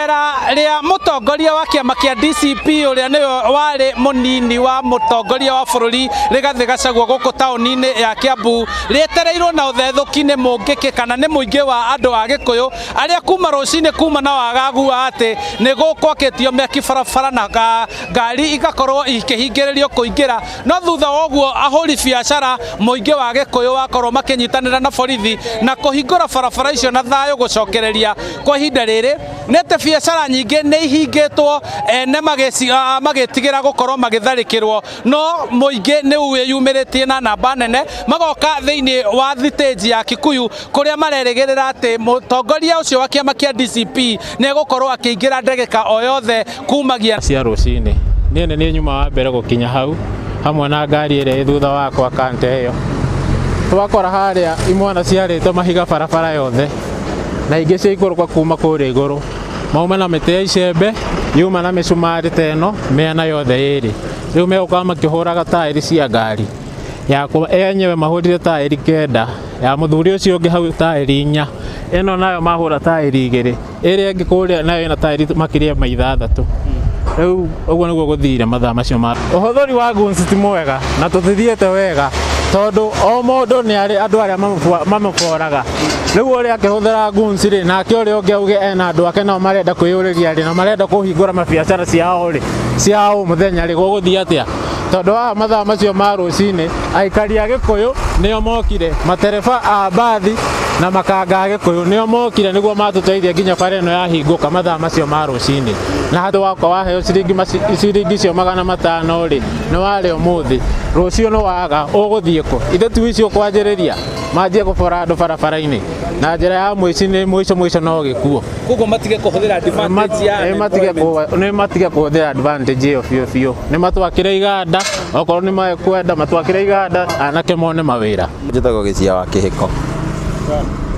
Icera rĩa mũtongoria wa kĩama kĩa DCP ũrĩa nĩwe warĩ mũnini wa mũtongoria wa bũrũri Rigathĩ Gachagua gũkũ taũni-inĩ ya Kiambu rĩetereirwo na ũthethũki nĩ mũngĩkĩ kana nĩ mũingĩ wa andũ a Gĩkũyũ arĩa kuma rũcinĩ kuma na wagagu wa atĩ nĩ gũkwakĩtio mĩaki barabara na ngari igakorwo ikĩhingĩrĩrio kũingĩra. No thutha wa ũguo ahũri biacara mũingĩ wa Gĩkũyũ wakorwo makĩnyitanĩra na borithi na kũhingũra barabara icio na thayũ gũcokereria kwa ihinda rĩrĩ nĩ atĩ biacara nyingĩ nĩ ihingĩtwo ene magĩtigĩra gũkorwo magĩtharĩkĩrwo, no mũingĩ nĩ wĩyumĩrĩtie na namba nene magoka thĩinĩ wa thitĩnji ya Kikuyu kũrĩa marerĩgĩrĩra atĩ mũtongoria ũcio wa kĩama kĩa DCP nĩ egũkorwo akĩingĩra ndagĩka o yothe kumagia cia rũcinĩ. Niĩ nĩ niĩ nyuma wa mbere gũkinya hau hamwe na ngari ĩrĩa ĩ thutha wakwa kante ĩyo. Twakora harĩa imwana ciarĩte mahiga barabara yothe na ingĩ ciaikũrũka kuma kũrĩa igũrũ, mauma na mĩtĩ ya icembe yuma na mĩcumarĩ ta ĩno mĩena yothe ĩrĩ. Rĩu megũkorwo makĩhũraga taĩri cia ngari yakwa enyewe, mahũrire taĩri 9, ya mũthuri ũcio ũngĩ hau taĩri 4, ĩno nayo mahũra taĩri 2, ĩrĩa ĩngĩ kũrĩa nayo ĩna taĩri makĩria ma 6. Rĩu ũguo nĩguo gũthire mathaa macio ma ũhũthĩri wa guns ti mwega na tũtithiĩte wega tondũ o mũndũ nĩ arĩ andũ arĩa mamũboraga. Rĩu ũrĩa akĩhũthĩra guns rĩ, nake ũrĩa ũngĩ auge ena andũ ake nao marenda kwĩyũrĩria rĩ, na marenda kũhingũra mabiacara ciao rĩ, cia o mũthenya rĩ, gũgũthiĩ atĩa? Tondũ haha mathaa macio ma rũcinĩ aikari a Gĩkũyũ nĩo mokire, matereba a mbathi na makanga a Gĩkũyũ nĩo mokire nĩguo matũteithie nginya bara ĩno yahingũka mathaa macio ma rũcinĩ. Na handũ wakwa waheo ciringi icio 500 rĩ, nĩ warĩa ũmũthĩ, rũciũ nĩ waga, ũgũthiĩ kũ? Ithe tu icio kwanjĩrĩria manjie kũbora andũ barabara-inĩ na njĩra ya mũici nĩ mũico mũico no gĩkuo. Koguo matige kũhũthĩra advantage ya Nĩ matige kũhũthĩra advantage ĩyo biũ biũ. Nĩ matwakĩre iganda, okorwo nĩ mekwenda matwakĩre iganda, anake mone mawĩra. Njĩtagwo Gĩcia wa Kĩhĩko.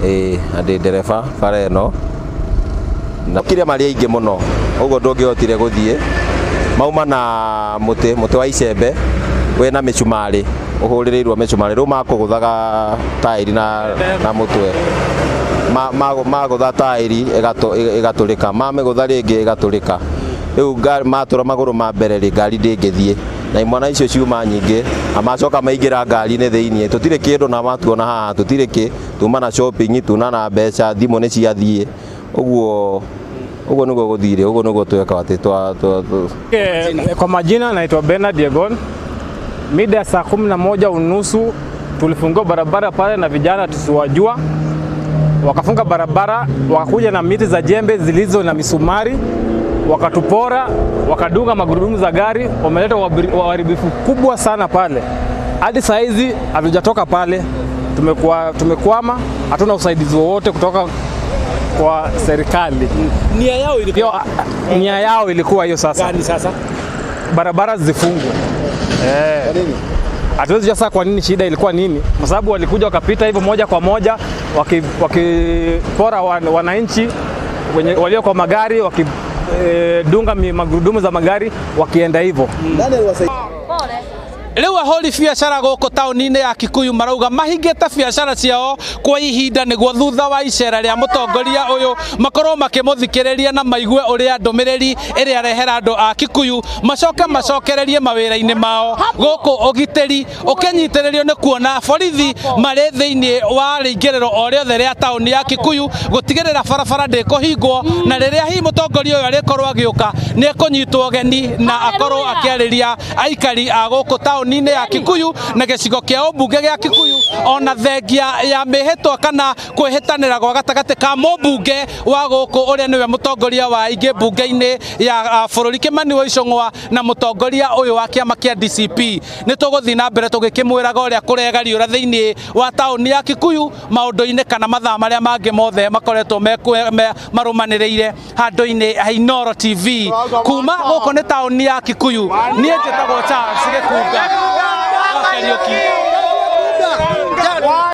Ĩĩ, na ndĩ ndereba bara ĩno. Na kire marĩ aingĩ mũno, ũguo ndũngĩhotire gũthiĩ. Mauma na mũtĩ wa icembe wĩna mĩcumarĩ, ũhũrĩrĩirwo mĩcumarĩ. Rĩu makũgũthaga taĩri na mũtwe. Magũtha taĩri ĩgatũrĩka, mamĩgũtha rĩngĩ ĩgatũrĩka. Rĩu matũra magũrũ ma mbere rĩ, ngari ndĩngĩthiĩ. Na imwana icio ciuma nyingĩ, na macoka maingĩra ngari-inĩ thĩiniĩ. Tũtirĩ kĩndũ na matuona haha, tũtirĩ kĩ, tuma na shopping, tuna na mbeca, thimũ nĩ ciathiĩ. Ũguo ũguo nĩguo gũthire, ũguo nĩguo tweka atĩ twa Kwa majina naitwa Bernard Diegon. Mida ya saa 11:30 tulifungiwa barabara pale na vijana tusiwajua, wakafunga barabara, wakakuja na miti za jembe zilizo na misumari, wakatupora, wakadunga magurudumu za gari, wameleta uharibifu kubwa sana pale. Hadi saa hizi hatujatoka pale, tumekwama, hatuna usaidizi wowote kutoka kwa serikali. Nia yao ilikuwa Nia yao ilikuwa hiyo sasa. Gani sasa? Barabara zifungwe. Hatuwezi jua sasa kwa nini, shida ilikuwa nini, kwa sababu walikuja wakapita hivyo moja kwa moja wakipora wananchi walio kwa magari, wakidunga magurudumu za magari wakienda hivyo. Rĩu ahũri biacara gũkũ taũni-inĩ ya Kikuyu marauga mahingĩte biacara ciao kwa ihinda nĩguo thutha wa icera rĩa mũtongoria ũyũ makorwo makĩmũthikĩrĩria na maigue ũrĩa ndũmĩrĩri ĩrĩa arehera andũ a Kikuyu, macoke macokererie mawĩra-inĩ mao gũkũ ũgitĩri ũkĩnyitĩrĩrio nĩ kuona borithi marĩ thĩinĩ wa rĩingĩrĩro o rĩothe rĩa taũni ya Kikuyu gũtigĩrĩra barabara ndĩkũhingwo, na rĩrĩa hihi mũtongoria ũyũ arĩkorwo agĩũka nĩ ekũnyitwo ũgeni na akorwo akĩarĩria aikari a gũkũ taũni-inĩ ya Kikuyu na gĩcigo kĩa ũmbunge gĩa Kikuyu, ona thengia ya mĩhĩtwa kana kwĩhĩtanĩra gwa gatagatĩ ka mũmbunge wa gũkũ ũrĩa nĩwe mũtongoria wa aingĩ mbunge-inĩ ya bũrũri Kĩmani wa Ichung'wa na mũtongoria ũyũ wa kĩama kĩa DCP. Nĩ tũgũthiĩ na mbere tũgĩkĩmwĩraga ũrĩa kũregariũra thĩinĩ wa taũni ya Kikuyu maũndũ-inĩ kana mathaa marĩa mangĩ mothe makoretwo marũmanĩrĩire handũ-inĩ ha Inooro TV. Kuma gũkũ nĩ taũni ya Kikuyu, niĩ njĩtagwo Charles Gĩkunga wa Kariũki.